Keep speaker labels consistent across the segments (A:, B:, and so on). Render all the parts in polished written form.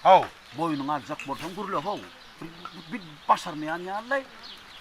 A: Haw.
B: Boýnuňa aljak bolsaň gürle how. Bir başarmaýan ýaly-laý.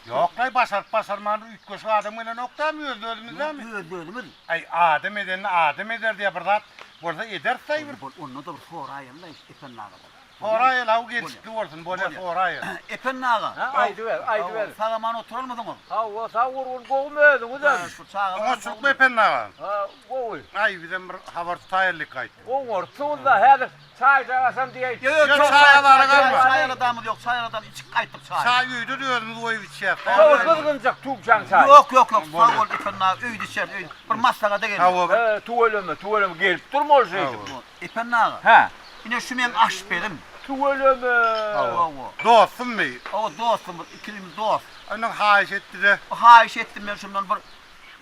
A: Ýok-laý, başaryp başarman üýtgeşik adam gelenok dämi, özli-özümiz dämi?
B: Ýok, özli-özümiz.
A: Aý, adam edenini adam eder diýýär, bir zat bolsa ederis-laý bir.
B: Bol, onda-da bir soraýaly-laý Ependi agadan.
A: Soraýaly, haw, gelşikli bolsun, bolýa, soraýaly.
B: Ependi aga.
C: Hä, aýdyber, aýdyber.
B: Sag-aman oturarmysyňyz?
C: Hawa, sag gurgun, gowumy özüňizem?
B: Şu çagalar.
A: Oňatçylykmy Ependi aga?
C: Ha, gowy.
A: Aý, bizem bir habar tutaýalyk gaýtdyk.
C: Oňartsyňyz-da, häzir Çaý-çagasam diýeýin.
B: Ýok, ýok,
A: Çaý bara galma.
B: Çaý aladamyz ýok, çaý aladam içip gaýtdyk çaý.
A: Çaý öýde-de özümiz goýup içýäs.
C: Gowy gyzgynjak tüwçäň çaý.
B: Ýok, ýok, ýok, sag bol Ependi aga, öýde içeris, öýde. Bir maslahata geldik.
A: Hawa.
C: He, tüweleme, tüweleme, gelip durmaly şeýdip.
B: Ependi aga.
C: Hä.
B: Ine şu meň aşpezim.
C: Tüweleme.
B: Hawa.
A: Dostummy?
B: Hawa, dostumyz, ikimiz dost.
A: Ondan haýyş etdi-de.
B: Haýyş etdim men şundan bir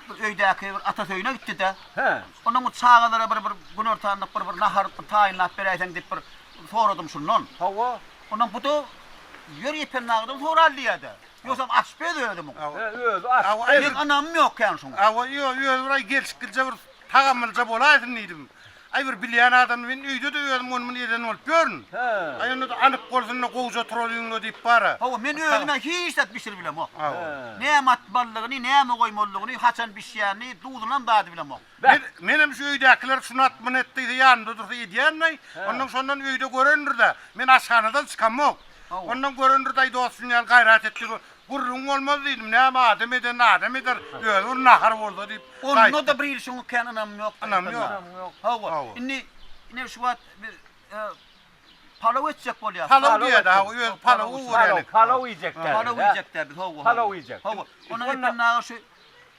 B: bir öýdäki bir atasy öýüne gitdi-de.
C: Hä.
B: Ondan bu çagalara bir bir günortanlyk bir bir nahar taýynlap beräýseň diýip bir soradym şundan.
C: Hawa.
B: Ondan bu-da ýör Ependi agadan soraly diýýär-de. Ýogsam aşpez özi muň.
C: Hä, özi aşpez.
B: Meň ynamym ýok kän şuňa.
A: Hawa, ýok, özi bir aý gelşiklije bir tagamlyja bolaýsyn diýdim. Aý bir bilýän adam men öýde-de özüm ony-muny eden bolup ýörün.
C: Hä.
A: Aý onda-da anyk bolsun-da gowja turalyň-da diýip bar-a.
B: Hawa, men özüm-ä hiç zat bişirip bilemok.
A: Hawa.
B: Näme atmalydygyny, näme goýmalydygyny, haçan bişýänini, duzunam dady bilemok.
A: Men, menem şu öýdäkiler şuny at, muny et diýse ýanymda dursa edýän-laý. Onnoň şondan öýde görendir-dä. Men aşhanadan çykamok. Onnoň görendir-däý dostum ýaly gaýrat et diýip, gürrüň bolmaz diýdim. Näme adam edenini adam eder, özi bir nahar bolsa diýip.
B: Onda-da bir hili şoňa kän ynamym ýok.
A: Ynam ýok.
B: Hawa. Indi, ine şu wagt biz palaw etjek bolýas.
A: Palaw diýýär-de, hawa, özi palawy gowy görýän.
C: Palaw iýjek-dä.
B: Palaw iýjek-dä biz, hawa.
C: Palaw iýjek.
B: Hawa. Onnoň Ependi aga şu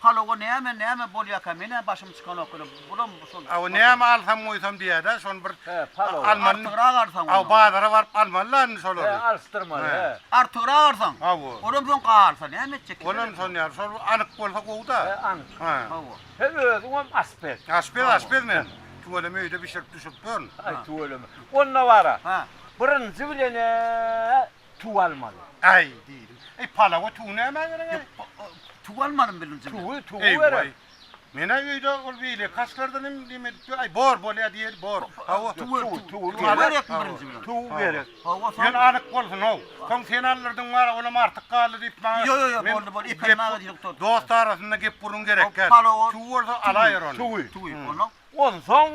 B: Palowa näme näme bolýaka menä başym çykanok ýöne bulam şol.
A: Aw näme alsam goýsam diýýädä şony bir
C: He palowa.
A: almaly.
B: Artygrak alsaň
A: Aw bazara baryp almaly-la indi şolary.
C: He alşdyrmaly he.
B: Artygrak alsaň.
A: Hawa.
B: Olam soň galsa näme etjek.
A: Olam şon ýaly şol anyk bolsa gowy-da.
C: He anyk.
A: He.
B: Hawa.
C: He özüňem aşpez.
A: Aşpez aşpez men. Tüweleme öýde bişirip düşürip ýörün.
C: Aý tüweleme. Onda bara.
B: He.
C: Birinji bilen-ä Tüw almaly.
A: Äý, diýdim. Eý, palawa tüw nämä gerek-äý?
B: Tüw almalymy birinji bilen?
C: Tüwi, tüwi
A: Eý,
C: gerek.
A: waý. Men-ä öýde ol beýleki kaşlardan hem neme edip ýör. Aý, bor, bolýa diýeli, bor. Hawa.
B: Tüwi,
C: Tüwi,
B: tüwi
C: tüwi
B: gerekmi birinji bilen?
C: Tüwi gerek.
B: Hawa, soň.
A: Ýöne anyk bolsun-ow. Soň sen aldyrdyň bar, olam artyk galdy diýip maňa.
B: Ýo, ýo, ýo,
A: Men
B: boldy, boldy.
A: gep-
B: Ependi aga diýip oturdy.
A: Dost arasynda gep-gürrüň gerek däl.
B: Palawa.
A: Tüwi bolsa alaýer ony.
C: Tüwi.
B: Tüwi, onnoň.
C: Onsoň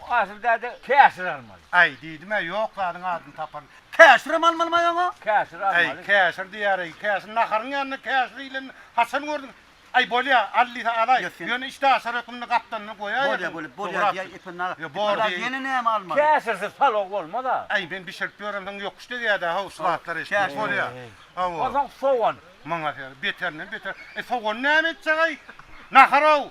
C: Asyl däde käşir almaly.
A: Äý, diýdim-ä, ýok zadyň adyny taparyn.
B: Käşirem almalymy aýaňa?
C: Käşir
A: Äý,
C: almaly.
A: käşir diýýär-eý, käşir naharyň ýanynda käşir iýlenini haçan gördüň? Äý, bolýa, al diýse alaý.
B: Ýok, sen.
A: Ýöne işdäaçar hökmünde gapdalynda goýaýarsyň.
B: Bolýa, bolýa, bolýa diýýär Ependi aga.
A: Ýa, bor
B: Ependi aga
A: diýeýin.
B: ýene näme almaly?
C: Käşirsiz palaw bolmaz-a.
A: Äý, men bişirip ýöremsoň ýokuş degýär-dä, how, şu zatlary eşidip.
B: Käşir.
A: Bolýa. Hawa.
C: Onsoň sogan.
A: Maňa ser, beterinden beter. Äý, sogany näme etjek-aý? Nahar-ow!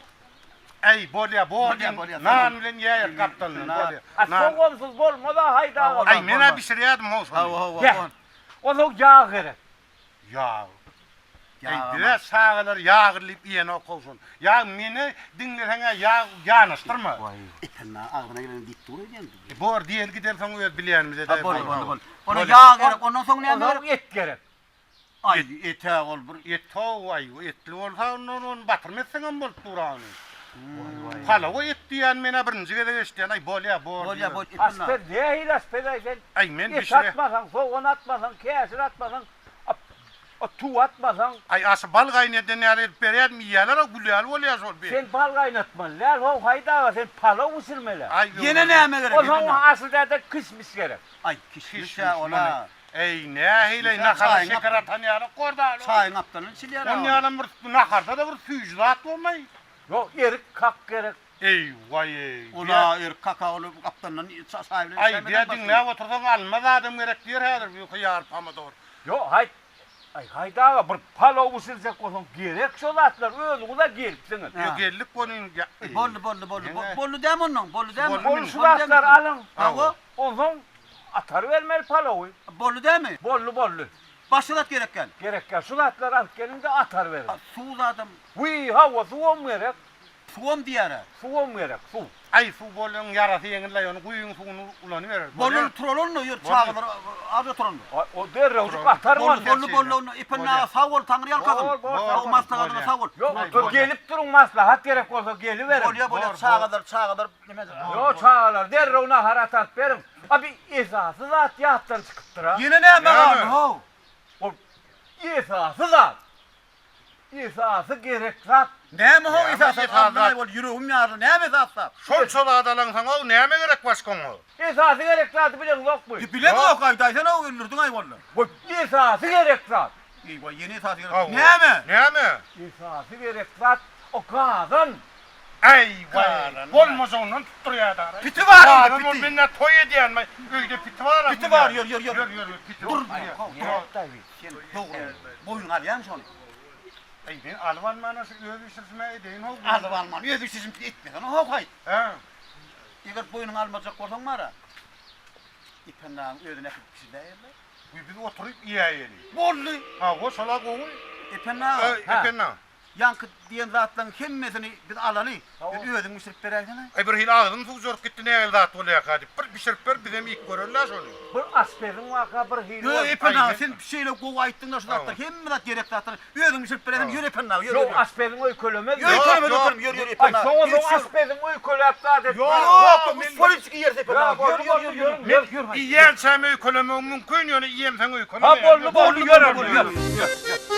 A: Äý, bolýa, bor
B: Bolýa,
A: diýiň,
B: bolýa,
A: nan bilen iýäýeris gapdalyndan, bolýa.
C: A
A: Nan.
C: sogansyz bolmaz-a Haýda aga.
A: Äý, men-ä bişirýärdim how şony.
B: Hawa, hawa,
C: Gel.
B: bon.
C: Onsoň ýag gerek.
A: Ýag. Äý,
B: Ýagam
A: biz-ä çagalar ýag diýip iýenok how şony. Ýag, meni diňleseň-ä ýag ýanaşdyrma.
B: Waý, Ependi aga agzyna geleni diýip dur öýdýän.
A: E, bor, diýeli gidelim, soň öz bilýänimizi
B: Ha,
A: edäýeris.
B: boldy, boldy, boldy. Onda
A: Bolýa.
B: ýag gerek, ondan soň näme
C: Onsoň
B: gerek?
C: et gerek.
B: Aý, et-ä ol bir.
A: Et-ow, aý, etli bolsa ondan ony batyrma etseňem bolup dur-a ony. Palawa et diýýän men-ä birinji gezek eşidýän, aý, bolýa, bor
B: Bolýa,
A: diýýän.
B: bol, Ependi.
C: Aşpez, nähili aşpez-aý sen?
A: Aý, men
C: Et
A: bişire.
C: atmasaň, sogan atmasaň, käşir atmasaň, tüwi atmasaň.
A: Aý, aşy bal gaýnadan ýaly edip berýärdim, iýýäler-ow, gül ýaly bolýar şol bi.
C: Sen bal gaýnatmaly däl, how, Haýyt aga, sen palaw bişirmeli.
A: Aý,
B: Ýene näme gerek,
C: Onsoň
B: Ependi aga?
C: asyl däde kişmiş gerek.
B: Aý, kişmiş-ä ol-a.
A: Eý, nähili nahara şeker atan ýaly gordaly.
B: Çaýyň gapdalyny içilýär.
A: Onuň ýalam bir naharda-da bir süýji zat bolmaý.
C: Ýok, erik kak gerek.
A: Eý, waý-eý.
B: Ol-a erik kaka ol gapdalyndan çaý bilen
A: Aý, diýä diňläp otursaň almaz adam gerek diýer häzir bu hyýar pomidor.
C: Ýok, haýt, aý, haýt aga, bir palaw bişirjek bolsaň gerek şo zatlar, özüňiz-ä gelipsiňiz.
A: Ýok, geldik welin.
B: Boldy, boldy, boldy. Boldy dämi onnoň, boldy dämi?
C: Boldy, şu zatlary alyň.
B: Hawa.
C: Onsoň atarybermeli palawy.
B: Boldy dämi?
C: Boldy, boldy.
B: Başga zat gerek däl.
C: Gerek däl. Şu zatlary alyp geliň-de ataryberiň.
B: Suw zadam.
C: Wiý, hawa, suwam gerek.
B: Suwam diýýär-ä.
C: Suwam gerek, suw.
A: Aý, suw bolýaň, ýarasy ýeňil-aý, ony guýyň suwuny ulanyberer.
B: Boldy, turaly-onda, ýör, çagalar az oturanda.
C: Aý, o derrewjik atarman.
B: Boldy, boldy, boldy, onda Ependi aga sag bol, Taňry ýalkasyn.
C: Bol, bol, sag bol.
B: Maslahatyňa sag bol.
C: Ýok, dur, gelip duruň, maslahat gerek bolsa geliberiň.
B: Bolýa, bolýa, çagalar, çagalar.
C: Ýok, çagalar, derrew nahar ataryp beriň. Abi esasy zat ýatdan çykypdyr-a.
B: Ýene näme
A: Näme?
B: galdy how?
C: Ol esasy zat. Esasy gerek zat.
B: Näme how
A: Näme
B: esasy
A: esasy
B: zat?
A: zat?
B: Ol ýüregim ýaryldy. Näme esasy zat?
A: Şonça zat alaňsoň how näme gerek başga oňa?
C: Esasy gerek zady bileňzokmy?
B: Bilemok aýdaýsana how öldürdiň aý walla.
C: Bu esasy gerek zat.
B: Eýwa ýene esasy gerek.
A: Hawa.
B: Näme?
A: Näme?
C: Esasy gerek zat o gazan.
A: Äý waý,
B: Gazan.
A: bolmajagyndan tutdurýar da.
B: Piti bar öýde,
A: Gazan ol
B: piti.
A: men nä toý edýänmi? Öýde piti bar.
B: Piti bar, ýör, ýör, ýör.
A: Ýör, ýör, ýör, piti
B: Dur,
A: bar.
B: how, dur. Sen dogry. Boýnuňa alýaň şony.
A: Äý men alyp almana şu öz bişirişime edeýin how.
B: Alyp alman öz bişirişim etmesene how haý.
A: Hä.
B: Eger boýnuňa almajak bolsaň bara. Ependagyň özüne äkidip bişirdäýerler.
A: Biz biz oturyp iýäýeli.
B: Boldy.
A: Hawa, şola gowy.
B: Ependi aga.
A: Ependi aga.
B: Ýaňky diýen zatlaryň hemmesini biz alaly. Sen özüň bişirip beräýsene.
A: Aý bir hili agzym suwjaryp gitdi nähili zat bolýarka diýip. Bir bişirip ber bizem iýip göreli-dä şony.
C: Bir aşpeziň waka bir hili
B: Ýö
C: bolup.
B: Ependi aga
A: Aý,
B: sen şeýle gowy aýtdyň-da şu zatlar hemme zat gerek zatlar. Özüň bişirip beräýsene ýör Ependi aga ýör
C: Ýok
B: ýör.
C: aşpeziň öýkelemez.
B: Ýör öýkelemez
A: Ýok,
B: öýkelemez ýör ýör
C: Aý
B: Ependi aga.
C: soňa soň aşpeziň öýkeläp zat etmez.
B: Ýok biz poliçki iýeris Ependi aga. Ýör ýör ýör ýör.
A: Men iýýänçäm öýkelemegim mümkin ýöne iýemseň öýkelemeýän.
C: Ha boldy boldy ýör
B: Boldy,
C: ýör.
B: ýör.